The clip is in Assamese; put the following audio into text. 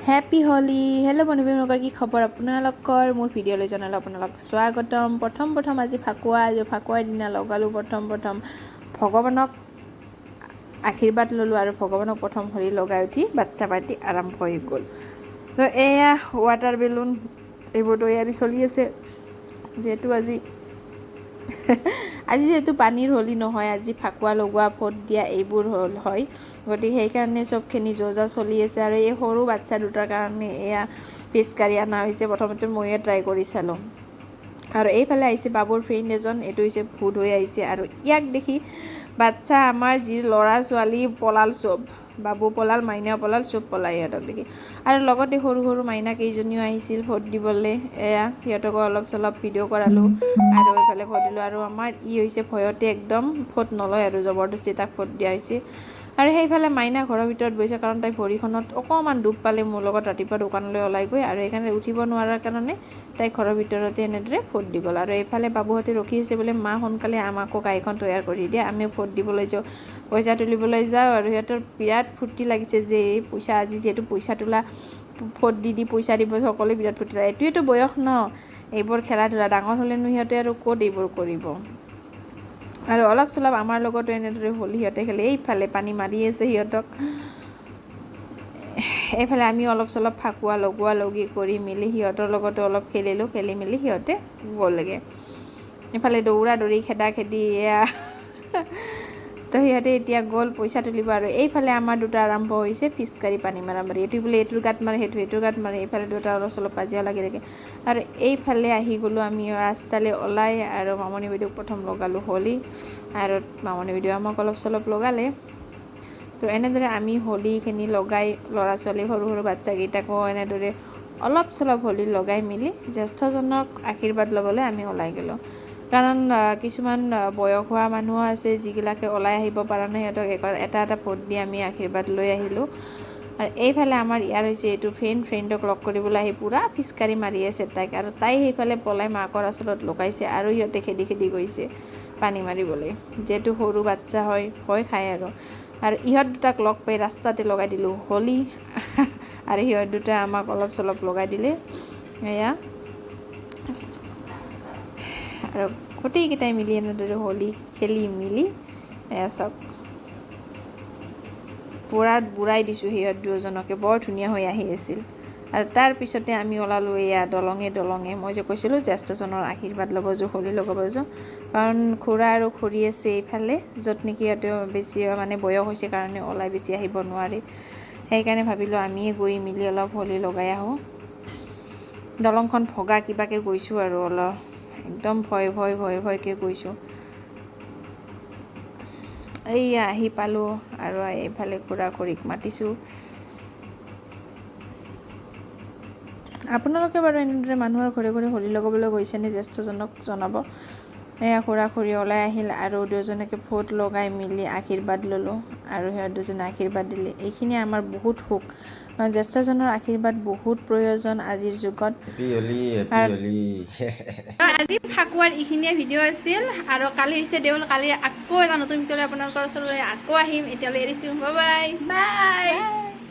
হেপী হোলী। হেল্ল' বন্ধু বান্ধৱীসকল, কি খবৰ আপোনালোকৰ? মোৰ ভিডিঅ'লৈ জনালোঁ আপোনালোক স্বাগতম। প্ৰথম প্ৰথম আজি ফাকুৱা। আজি ফাকুৱাৰ দিনা লগালোঁ প্ৰথম প্ৰথম ভগৱানক আশীৰ্বাদ ল'লোঁ আৰু ভগৱানক প্ৰথম হোলী লগাই উঠি বাচ্ছা পাৰ্টি আৰম্ভ হৈ গ'ল। তো এয়া ৱাটাৰ বেলুন এইবোৰ তৈয়াৰী চলি আছে। যিহেতু আজি আজি যিহেতু পানীৰ হোলী নহয়, আজি ফাকুৱা লগোৱা, ফোট দিয়া এইবোৰ হ'ল হয়। গতিকে সেইকাৰণে চবখিনি যো-জা চলি আছে। আৰু এই সৰু বাচ্ছা দুটাৰ কাৰণে এয়া পিচকাৰী অনা হৈছে। প্ৰথমতে ময়ে ট্ৰাই কৰি চালোঁ। আৰু এইফালে আহিছে বাবুৰ ফ্ৰেণ্ড এজন, এইটো হৈছে ভূত হৈ আহিছে। আৰু ইয়াক দেখি বাচ্ছা আমাৰ যি ল'ৰা ছোৱালী পলাল চব। বাবু পলাল, মাইনা পলাল, চব পলাই সিহঁতক দেখি। আৰু লগতে সৰু সৰু মাইনা কেইজনীও আহিছিল ভোট দিবলৈ। এয়া সিহঁতকো অলপ চলপ ভিডিঅ' কৰালোঁ আৰু এইফালে ভোট দিলোঁ। আৰু আমাৰ ই হৈছে ভয়তে একদম ভোট নলয় আৰু জবৰদস্তি তাক ভোট দিয়া হৈছে। আৰু সেইফালে মাইনা ঘৰৰ ভিতৰত বহিছে, কাৰণ তাই ভৰিখনত অকণমান দুখ পালে মোৰ লগত ৰাতিপুৱা দোকানলৈ ওলাই গৈ আৰু সেইকাৰণে উঠিব নোৱাৰাৰ কাৰণে তাই ঘৰৰ ভিতৰতে এনেদৰে ভোট দি গ'ল। আৰু এইফালে বাবুহঁতে ৰখি আছে, বোলে মা, সোনকালে আমাকো গাড়ীখন তৈয়াৰ কৰি দিয়ে, আমিও ভোট দিবলৈ যাওঁ, পইচা তুলিবলৈ যাওঁ। আৰু সিহঁতৰ বিৰাট ফূৰ্তি লাগিছে যে এই পইচা আজি যিহেতু পইচা তোলা, ভোট দি দি পইচা দিব, সকলোৱে বিৰাট ফূৰ্তি লাগে। এইটোৱেতো বয়স ন এইবোৰ খেলা ধূলা। ডাঙৰ হ'লেনো সিহঁতে আৰু ক'ত এইবোৰ কৰিব? আৰু অলপ চলপ আমাৰ লগতো এনেদৰে হোলী সিহঁতে খেলে। এইফালে পানী মাৰি আছে সিহঁতক। এইফালে আমি অলপ চলপ ফাকুৱা লগোৱা লগি কৰি মেলি সিহঁতৰ লগতো অলপ খেলিলোঁ। খেলি মেলি সিহঁতে গ'লগৈ। এইফালে দৌৰা দৌৰি, খেদা খেদি এয়া। তো সিহঁতে এতিয়া গ'ল পইচা তুলিব। আৰু এইফালে আমাৰ দুটা আৰম্ভ হৈছে ফিচকাৰী পানী মাৰা মাৰি। এইটো বোলে এইটোৰ গাত মাৰে, সেইটো এইটোৰ গাত মাৰে। এইফালে দুটা অলপ চলপ কাজিয়া লাগি থাকে। আৰু এইফালে আহি গ'লোঁ আমি ৰাস্তালৈ ওলাই আৰু মামনি বাইদেউক প্ৰথম লগালোঁ হোলী আৰু মামনি বাইদেউ আমাক অলপ চলপ লগালে। তো এনেদৰে আমি হোলীখিনি লগাই ল'ৰা ছোৱালী, সৰু সৰু বাচ্ছাকেইটাকো এনেদৰে অলপ চলপ হোলী লগাই মেলি জ্যেষ্ঠজনক আশীৰ্বাদ ল'বলৈ আমি ওলাই গ'লোঁ। কাৰণ কিছুমান বয়স হোৱা মানুহো আছে, যিবিলাকে ওলাই আহিব পৰা নাই। সিহঁতক এটা এটা ভোট দি আমি আশীৰ্বাদ লৈ আহিলোঁ। আৰু এইফালে আমাৰ ইয়াৰ হৈছে এইটো ফ্ৰেণ্ড, ফ্ৰেণ্ডক লগ কৰিবলৈ আহি পূৰা ফিচকাৰী মাৰি আছে তাইক। আৰু তাই সেইফালে পলাই মাকৰ আঁচলত লুকাইছে আৰু সিহঁতে খেদি খেদি গৈছে পানী মাৰিবলৈ। যিহেতু সৰু বাচ্ছা হয়, ভয় খায়। আৰু আৰু ইহঁত দুটাক লগ পাই ৰাস্তাতে লগাই দিলোঁ হোলী আৰু সিহঁত দুটা আমাক অলপ চলপ লগাই দিলে। এয়া আৰু গোটেইকেইটাই মিলি এনেদৰে হোলী খেলি মিলি এয়া চাওক, পূৰা বুৰাই দিছোঁ সিহঁত দুজনকে। বৰ ধুনীয়া হৈ আহি আছিল। আৰু তাৰপিছতে আমি ওলালোঁ এয়া দলঙে দলঙে। মই যে কৈছিলোঁ জ্যেষ্ঠজনৰ আশীৰ্বাদ ল'ব যাওঁ, হোলী লগাব যাওঁ, কাৰণ খুৰা আৰু খুৰী আছে এইফালে, য'ত নেকি সিহঁতে বেছি মানে বয়স হৈছে কাৰণে ওলাই বেছি আহিব নোৱাৰে। সেইকাৰণে ভাবিলোঁ আমিয়ে গৈ মেলি অলপ হোলী লগাই আহোঁ। দলংখন ভগা কিবাকৈ গৈছোঁ আৰু অলপ একদম ভয় ভয় ভয় ভয়কৈ গৈছোঁ। এইয়া আহি পালোঁ আৰু এইফালে খুৰা খুৰীক মাতিছোঁ। আপোনালোকে বাৰু এনেদৰে মানুহৰ ঘৰে ঘৰে হোলী লগাবলৈ গৈছেনে জ্যেষ্ঠজনক, জনাব। এয়া খুৰা খুৰী ওলাই আহিল আৰু দুজনকে ফোট লগাই মেলি আশীৰ্বাদ ল'লোঁ আৰু সিহঁত দুজনে আশীৰ্বাদ দিলে। এইখিনি আমাৰ বহুত সুখ, কাৰণ জ্যেষ্ঠজনৰ আশীৰ্বাদ বহুত প্ৰয়োজন আজিৰ যুগত। Happy Holi, happy Holi. আজি ফাকুৱাৰ এইখিনিয়ে ভিডিঅ' আছিল। আৰু কালি হৈছে দেউল। কালি আকৌ এটা নতুন ভিডিঅ' লৈ আপোনালোকৰ ওচৰলৈ আকৌ আহিম। এতিয়ালৈ এৰিছোঁ, বাই। বাই। বাই।